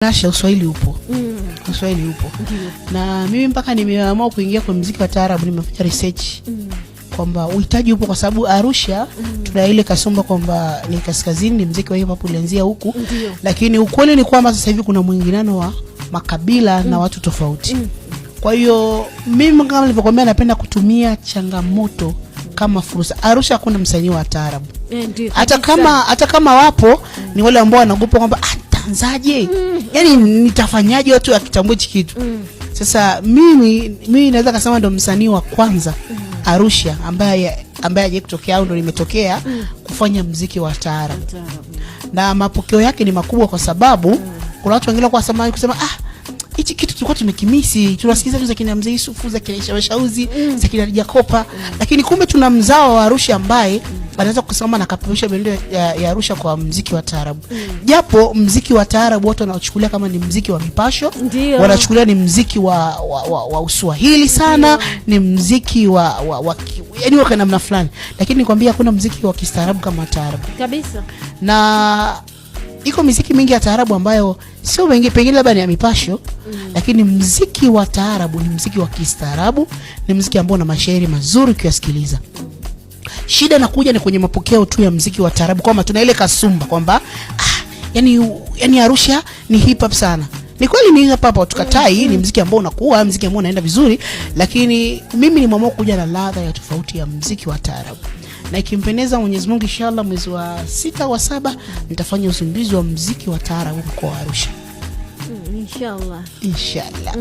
Nasha, Uswahili upo. Uswahili upo. Ndiyo. Na mimi mpaka nimeamua kuingia kwenye muziki wa taarabu nimefanya research kwamba uhitaji upo, kwa sababu Arusha tuna ile kasumba kwamba ni kaskazini, ni muziki wa hip hop ulianzia huku. Lakini ukweli ni kwamba sasa hivi kuna mwingiliano wa makabila na watu tofauti. Kwa hiyo mimi kama nilivyokuambia, napenda kutumia changamoto kama fursa. Arusha hakuna msanii wa taarabu. Ndio, Hata kabisa. kama wapo, ni wale ambao wanaogopa kwamba ah, nitaanzaje? Yaani nitafanyaje watu wakitambua hichi kitu? Sasa mimi naweza kusema ndo msanii wa kwanza Arusha ambaye hajawahi kutokea au ndo nimetokea kufanya mziki wa taarabu. Taarabu. Na mapokeo yake ni makubwa kwa sababu kuna watu wengine kwa samani kusema, "Ah, hichi kitu tulikuwa tumekimisi, tunasikiza tu za kina Mzee Yusufu, za kina Isha Shauzi, za kina Jakopa, lakini kumbe tuna mzao wa Arusha ambaye anaweza kusimama na kapeperusha bendera ya Arusha kwa mziki wa taarabu." Japo mziki wa taarabu watu wanaochukulia kama ni mziki wa mipasho, wanachukulia ni mziki wa Uswahili sana, ni mziki wa yaani wa namna fulani, lakini nikwambia hakuna mziki wa kistaarabu kama taarabu. Kabisa. Na iko miziki mingi ya taarabu ambayo sio mengi, pengine labda ni ya mipasho, lakini mziki wa taarabu ni mziki wa kistaarabu, ni mziki ambao una mashairi mazuri ukiyasikiliza. Shida inakuja ni kwenye mapokeo tu ya mziki wa taarabu, kwamba tuna ile kasumba kwamba ah, yani Arusha ni hip hop sana. Ni kweli ni hip hop, tukatai, ni mziki ambao unakuwa, mziki ambao unaenda vizuri, lakini mimi nimeamua kuja na ladha ya tofauti ya mziki wa taarabu. Na ikimpendeza Mwenyezi Mungu, inshallah mwezi wa 6 wa 7 nitafanya uzinduzi wa mziki wa taarabu mkoa wa Arusha. Inshallah. Inshallah.